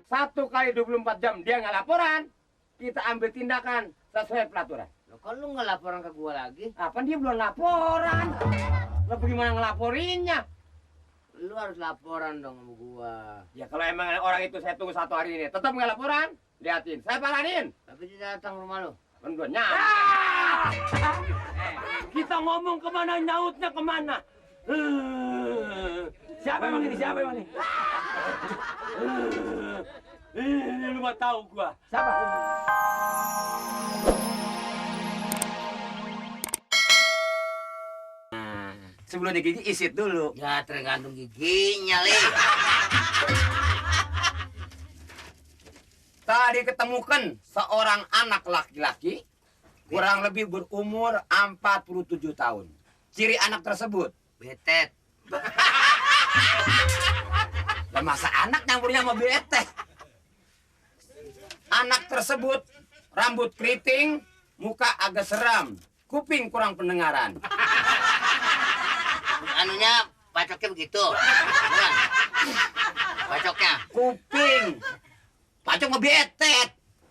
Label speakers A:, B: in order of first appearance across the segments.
A: 1 kali 24 jam dia nggak laporan, kita ambil tindakan sesuai peraturan.
B: Loh, kok lu nggak laporan ke gua lagi?
A: Apa dia belum laporan? Lo bagaimana ngelaporinnya?
B: Lu harus laporan dong sama gua.
A: Ya kalau emang orang itu saya tunggu 1 hari ini, tetap nggak laporan, liatin, saya paranin.
B: Tapi dia datang rumah lu.
A: Kan gua nyampe. Kita ngomong kemana, nyautnya kemana? Siapa emang ini? Siapa emang ini? Ini lu mau tahu gua. Siapa? Sebelum digigit isit dulu.
B: Ya tergantung giginya, Li.
A: Tadi ketemukan seorang anak laki-laki kurang lebih berumur 47 tahun. Ciri anak tersebut
B: Betet.
A: lah masa anak nyampurnya sama betet. Anak tersebut rambut keriting, muka agak seram, kuping kurang pendengaran.
B: Anunya pacoknya begitu. Bukan? Pacoknya.
A: Kuping. Pacok sama betet.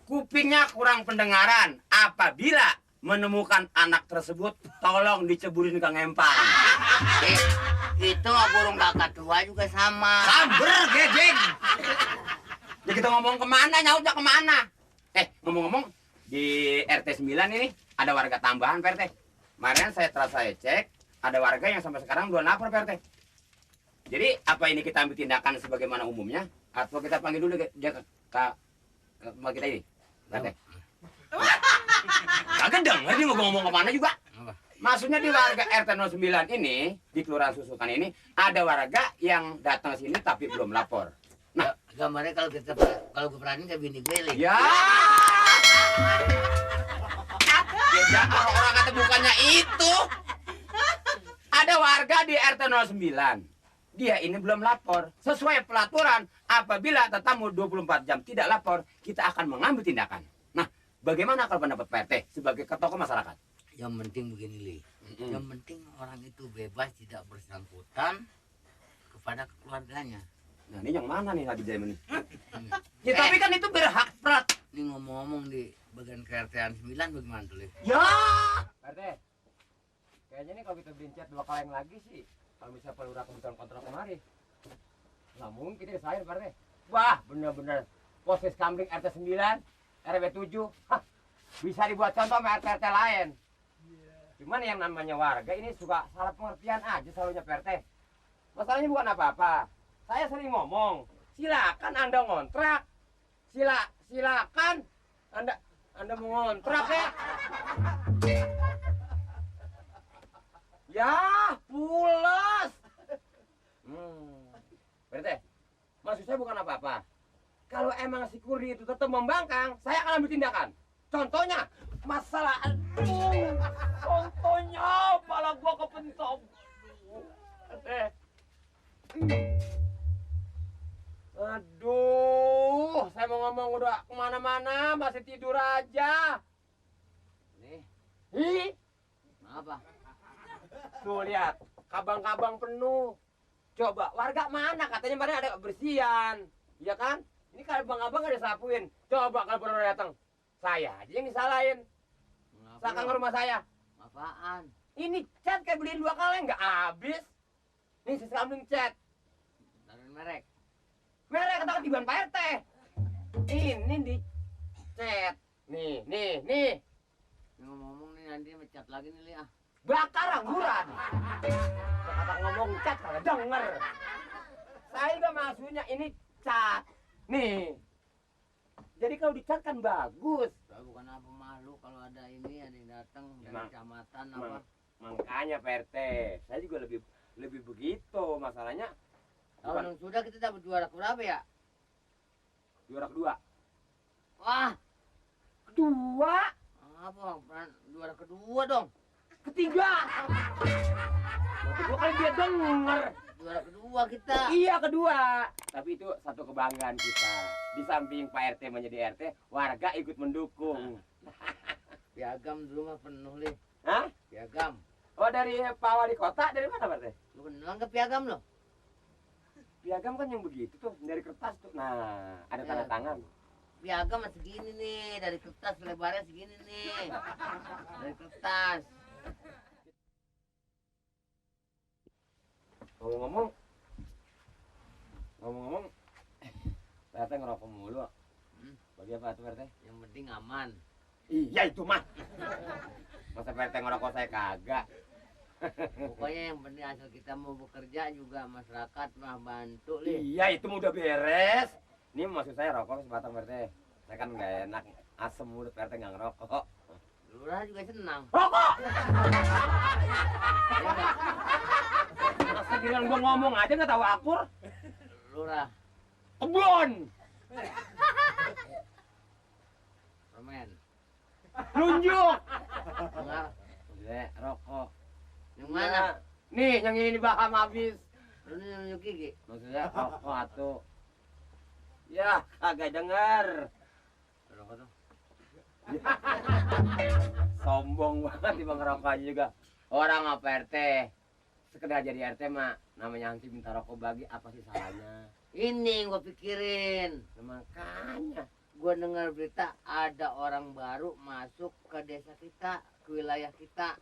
A: Kupingnya kurang pendengaran. Apabila menemukan anak tersebut, tolong diceburin ke ngempang.
B: Itu burung kakak tua juga sama.
A: Sabar, gejeng. Ya kita ngomong kemana, nyautnya kemana? Ngomong-ngomong, di RT 9 ini ada warga tambahan, Pak RT. Kemarin saya cek, ada warga yang sampai sekarang belum lapor, Pak RT. Jadi, apa ini kita ambil tindakan sebagaimana umumnya? Atau kita panggil dulu dia ke rumah kita ini, Pak RT? Kagak denger dia ngomong kemana juga. Maksudnya di warga RT 09 ini, di Kelurahan Susukan ini, ada warga yang datang sini tapi belum lapor.
B: Nah, gambarnya kalau gue berani kayak bini gue, Li.
A: Ya. Ya, orang kata bukannya itu. Ada warga di RT 09. Dia ini belum lapor. Sesuai peraturan, apabila tetamu 24 jam tidak lapor, kita akan mengambil tindakan. Nah, bagaimana kalau pendapat Pak RT sebagai ketua masyarakat?
B: Yang penting begini, Li. Yang penting orang itu bebas, tidak bersangkutan kepada keluarganya.
A: Nah, ini yang mana nih lagi Jamin? Ya, tapi kan itu berhak Prat.
B: Ini ngomong-ngomong di bagian KRT-an 9 bagaimana tuh, Li?
A: Ya. Pak RT, kayaknya nih kalau kita berincet 2 kaleng lagi sih, kalau misalnya pelurah kebutuhan kontrak kemari, nggak mungkin kita disahin, Pak RT. Wah, bener-bener posisi kambing RT 9, RW 7, bisa dibuat contoh sama RT lain. Cuman yang namanya warga ini suka salah pengertian aja selalunya, Pak RT. Masalahnya bukan apa-apa. Saya sering ngomong, silakan Anda ngontrak. Silakan Anda mau ngontrak ya. Ya, pulas. Pak RT, maksud saya bukan apa-apa. Kalau emang si Kurdi itu tetap membangkang, saya akan ambil tindakan. Contohnya, masalah contohnya kepala gua kepentok. Aduh, saya mau ngomong udah kemana-mana, masih tidur aja. Nih,
B: Apa?
A: tuh lihat, kabang-kabang penuh. Coba, warga mana? Katanya kemarin ada kebersihan, iya kan? Ini kabang-kabang ada sapuin. Coba kalau pernah datang, saya aja yang disalahin. Sakang ke rumah saya.
B: Apaan?
A: Ini cat kayak beliin 2 kaleng nggak habis. Nih sisa kambing cat.
B: Dari merek.
A: Merek katakan di ban Pak RT. Ini di cat. Nih.
B: Ngomong-ngomong nih nanti mecat lagi nih, Li.
A: Bakar angguran. Kata ngomong cat kagak denger. Saya juga maksudnya ini cat. Nih. Jadi kalau dicat kan bagus.
B: Bukan apa malu kalau ada ini ada yang datang dari kecamatan apa.
A: Makanya Pak RT, saya juga lebih begitu masalahnya.
B: Tahun yang sudah kita dapat juara berapa ya?
A: Juara kedua.
B: Wah,
A: Kedua,
B: apa? Juara kedua dong.
A: ketiga. Kedua kali dia denger.
B: Juara kedua kita.
A: Iya kedua. Tapi itu satu kebanggaan kita. Di samping Pak RT menjadi RT, warga ikut mendukung.
B: Piagam dulu mah penuh, Li.
A: Hah?
B: Piagam.
A: Oh dari Pak Wali Kota, dari mana Pak RT?
B: Lu kenal ke piagam lo?
A: Piagam kan yang begitu tuh, dari kertas tuh. Nah, ada tanda tangan.
B: Piagam masih segini nih, dari kertas lebarnya segini nih. Dari kertas.
A: Ngomong-ngomong, Pak RT ngerokok mulu. Bagi apa tuh Pak RT?
B: Yang penting aman.
A: Iya itu mah. Masa Pak RT ngerokok saya kagak.
B: Pokoknya yang penting asal kita mau bekerja juga masyarakat mah bantu nih.
A: Iya itu mah udah beres. Ini maksud saya rokok sebatang Pak RT. Saya kan nggak enak, asem mulut Pak RT nggak ngerokok.
B: Lurah juga senang.
A: Rokok! Masa giliran gua ngomong aja nggak tahu akur?
B: Lurah,
A: Kebun!
B: permen.
A: Nunjuk!
B: Dengar,
A: Udah, rokok.
B: yang mana?
A: Nah, nih, yang ini dibakar habis.
B: Lu nih nunjuk gigi.
A: Maksudnya rokok atuh. Ya, kagak denger.
B: Rokok tuh.
A: Sombong banget di bang rokoknya juga. Orang apa RT? Sekedar jadi RT mah namanya Hansi minta rokok bagi, apa sih salahnya?
B: Ini yang gua pikirin.
A: Nah, makanya.
B: Gua dengar berita ada orang baru masuk ke desa kita, ke wilayah kita.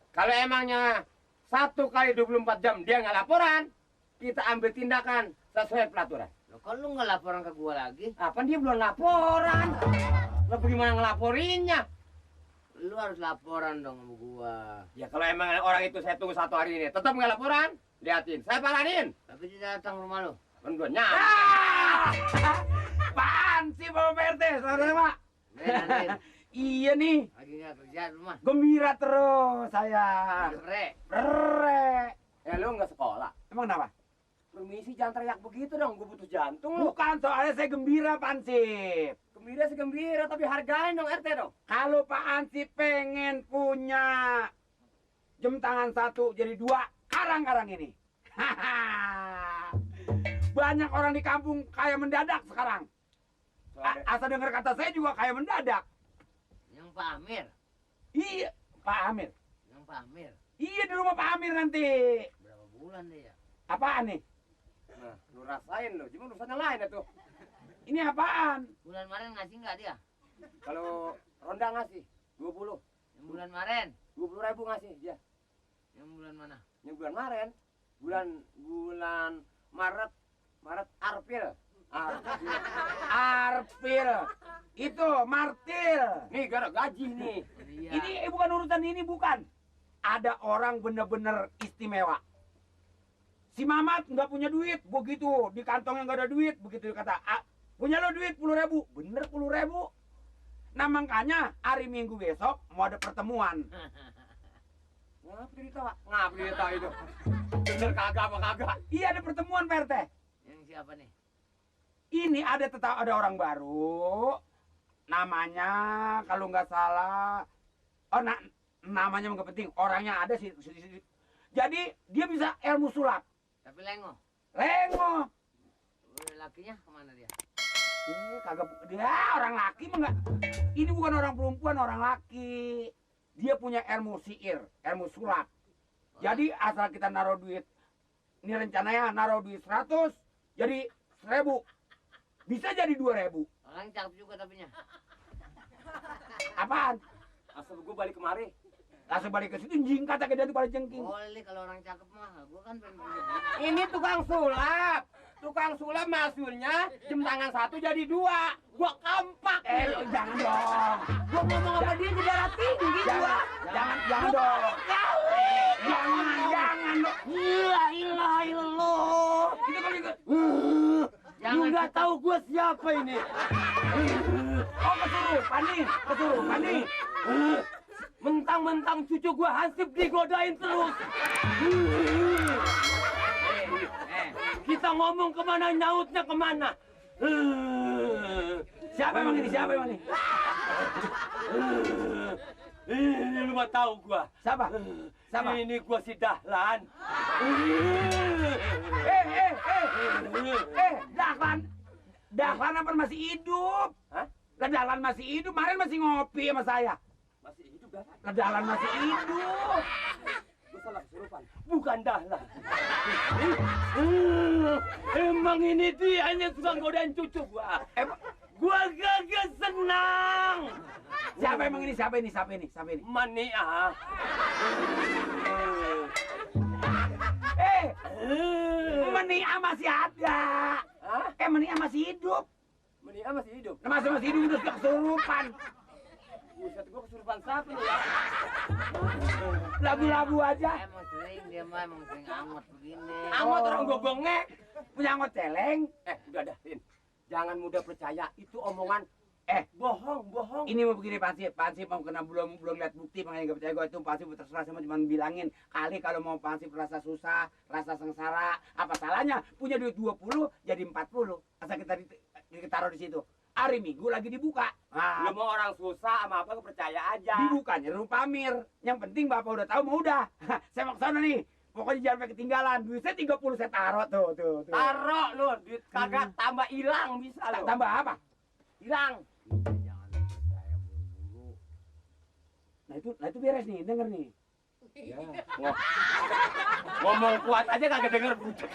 A: Kalau emangnya 1 kali 24 jam dia nggak laporan, kita ambil tindakan sesuai peraturan.
B: Loh, kok lu nggak laporan ke gua lagi?
A: Apa dia belum laporan? Lo bagaimana ngelaporinnya?
B: Lu harus laporan dong sama gua.
A: Ya kalau emang orang itu saya tunggu 1 hari ini, tetap nggak laporan, liatin, saya paranin.
B: Tapi dia datang rumah lu.
A: Kan gue nyam. Apaan sih Bapak PRT, saudara Pak?
B: Benerin.
A: Iya nih,
B: Lagi nggak kerja di rumah.
A: gembira terus saya.
B: Re.
A: Re. Ya lu nggak sekolah?
C: Emang kenapa?
A: Permisi jangan teriak begitu dong, gue butuh jantung lu.
C: Bukan, soalnya saya gembira Pak Ansip.
A: Gembira sih gembira, tapi hargain dong RT dong.
C: Kalau Pak Ansip pengen punya jam tangan 1 jadi 2 karang-karang ini. Banyak orang di kampung kaya mendadak sekarang. Asal dengar kata saya juga kaya mendadak.
B: Yang Pak Amir.
C: Iya, Pak Amir.
B: Yang Pak Amir.
C: Iya di rumah Pak Amir nanti.
B: Berapa bulan deh ya?
C: Apaan nih?
A: Nah, lu rasain lu, cuma urusannya lain itu.
C: Ini apaan?
B: Bulan kemarin ngasih nggak dia?
A: Kalau ronda ngasih 20.
B: Yang bulan kemarin?
A: 20.000 ngasih dia.
B: Yang bulan mana?
A: Yang bulan Maret, bulan Maret April.
C: Arpil. Itu Martil.
A: Nih gara gaji nih.
B: Iya.
C: Ini bukan urusan ini, bukan. Ada orang bener-bener istimewa. Si Mamat nggak punya duit, begitu di kantongnya nggak ada duit, begitu dikata, punya lo duit 10.000, bener 10.000. Nah makanya hari Minggu besok mau ada pertemuan.
A: Ngapa dia tahu? Ngapa dia tahu itu? Bener kagak apa kagak?
C: Iya ada pertemuan Pak RT.
B: Yang siapa nih?
C: Ini ada orang baru, namanya kalau nggak salah, namanya nggak penting, orangnya ada sih. Jadi dia bisa ilmu sulap.
B: Tapi lengo.
C: Lengo.
B: Lakinya kemana dia?
C: Kagak dia orang laki mah enggak. Ini bukan orang perempuan, orang laki. Dia punya ilmu sihir, ilmu sulap. Jadi asal kita naruh duit, ini rencananya naruh duit 100, jadi 1.000. Bisa jadi 2.000.
B: Orang cakep juga tapinya.
C: Apaan?
A: Asal gue balik kemari.
C: Langsung balik ke situ jingkat aja dia pada jengking.
B: Boleh kalau orang cakep mah. Gua kan pengen punya.
A: Ini tukang sulap. Tukang sulap maksudnya jam tangan 1 jadi 2. Gua kampak.
C: Jangan dong.
A: Gua ngomong sama dia di darah tinggi gua.
C: Jangan dong. Jangan dong.
A: Ilah ilah.
C: Itu kalau ikut.
A: Lu nggak tahu gua siapa ini.
C: Oh kesurupan nih.
A: Mentang-mentang cucu gua Hansip digodain terus. Kita ngomong kemana, nyautnya kemana.
C: Siapa emang ini?
A: Ini lu mah tahu gua.
C: Siapa?
A: Ini gua si Dahlan.
C: Dahlan apa masih hidup?
A: Hah?
C: Dahlan masih hidup, kemarin masih ngopi sama saya.
A: Masih hidup Dahlan?
C: Dahlan masih hidup.
A: Gua salah kesurupan. Bukan Dahlan. Emang ini dia yang suka godain cucu gua. Gua kagak senang.
C: Siapa emang ini? Siapa ini?
A: Mania.
C: Menia masih ada.
A: Hah?
C: Menia masih hidup.
A: Mania masih hidup.
C: Masih hidup udah kesurupan.
A: Buset, gua kesurupan siapa nih ya?
C: Lagu-lagu aja.
B: Emang sering dia mah emang sering angot begini.
A: Angot orang gua bengek.
C: Punya angot celeng.
A: Udah dah, Tin. Jangan mudah percaya itu omongan. Bohong.
C: Ini mau begini Pansip mau kena belum lihat bukti makanya gak percaya gue itu Pansip terserah sama cuma bilangin kali kalau mau Pansip rasa susah, rasa sengsara, apa salahnya punya duit 20 jadi 40 asal kita taruh di situ. Hari Minggu lagi dibuka.
A: Lu mau orang susah sama apa percaya aja.
C: Dibukanya rumah Pamir. Yang penting Bapak udah tahu mau udah. Saya mau ke sana nih. Pokoknya jangan sampai ketinggalan. Duitnya 30 saya taruh tuh.
A: Taruh lu, duit kagak tambah hilang bisa lu.
C: Tambah apa?
A: Hilang.
B: Jangan percaya buru-buru.
C: Nah itu beres nih, denger nih.
A: Ngomong kuat aja kagak denger bucek.